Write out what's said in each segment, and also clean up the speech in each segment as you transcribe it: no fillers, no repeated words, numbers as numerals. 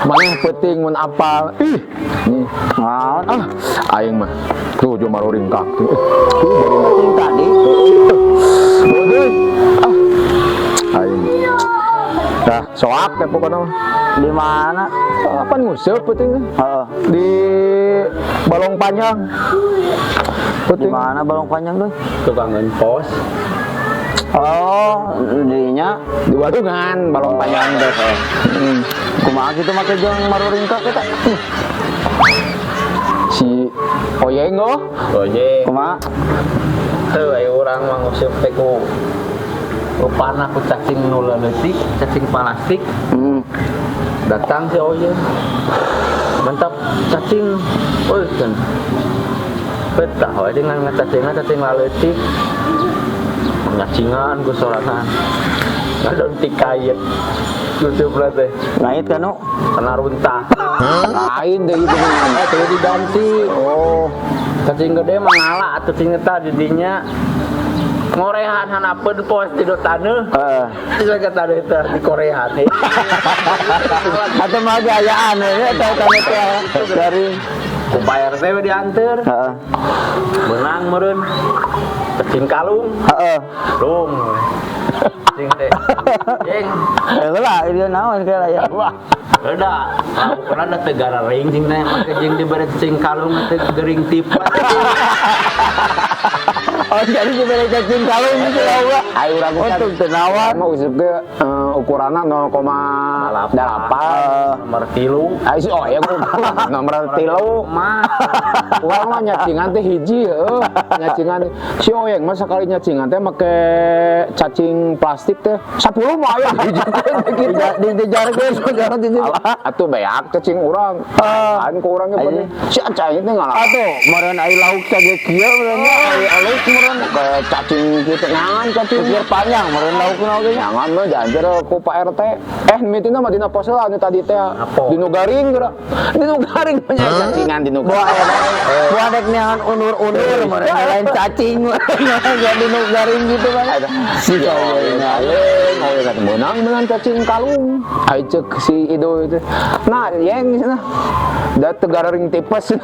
Maneh peuting mun apal. Ih. Nih. Naon? Ah, aing mah. Tuh jo maroringkak tuh. Tuh baru Ting tadi. Bodoh. Ah. Aing. Dah, soak teh pokoknya mah. Di mana? Kapan nguseup peuting teh? Heeh. Di Balong Panjang. Di Peuting. mana Balong Panjang tuh? Tukangan pos. Oh, dinya. Di Wadungan, Balong Panjang teh. Kumaha kitu make jeung maroringkak eta? Si Oyeng oh. Oye. Kumaha? Tuh, ayo urang mah nguseup teh ku rupana ku cacing nu leutik, cacing plastik. Datang si Oye. Mantap cacing. Oi, kan. Betah we dengan ngacacingna cacing laleutik. Nyacingan ku sorangan. Ngadon tikayet. Tutup lah teh. Ngait kan nu? Kena runtah. Lain deh gitu mah. Eh, tuh diganti. Oh, Cacing gede mah ngala atuh cing eta di dinya. Ngorehan hanapeun pos di taneuh. Heeh. Bisa ke taneuh teh di korehan. Atau mah gayaan we eta eta teh dari Ku Pak RT we dianteur. Heeh. Menang meureun. Cacing kalung. Heeh. Lung. Cacing teh. Jeng. Ya lah, ieu naon kira ya. Udah, pernah ada teu gararing cing teh make jeung dibere cacing kalung teh gering tipes. Oh, jadi dibere cacing kalung gitu ya Allah. Ayo urang Untung teu nawar. Mah useup ge ukuranna 0,8. Nomor 3. Ayo sih, oh ya gua nomor 3. Mah. Urang mah nyacingan teh hiji heuh, nyacingan. Si Oyeng mah sekali nyacingan teh make cacing plastik teh 10 mah aya hiji teh gitu. Dijarkeun jangan di Atuh beak cacing urang. Kan ku urang ge Ayo. si cacing teh ngalah. Atuh, meureun ai lauk sage kieu meureun ai alus meureun Kayak cacing gitu ngan cacing. pikir panjang meureun laukna oge nya. Jangan mah diantar ku Pak RT. Eh, mitina mah dina pos lah anu tadi teh. Apa? Dinu garing geura. Dinu garing nya cacingan dinu Buah garing. Buah dek neangan unur-unur meureun lain cacing jadi nu garing gitu kan. Si oyeng oh ya menang menang cacing kalung. Ai cek si Ido itu. Nah, yeng sana. Da teu gararing tipes.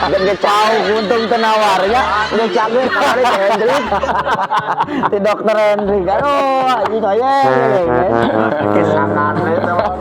Dan ge Tahu untung teu nawar nya. Udah cager kali Hendrik. Ti dokter Hendrik. Aduh, anjing oyeng. Kesangan eta mah.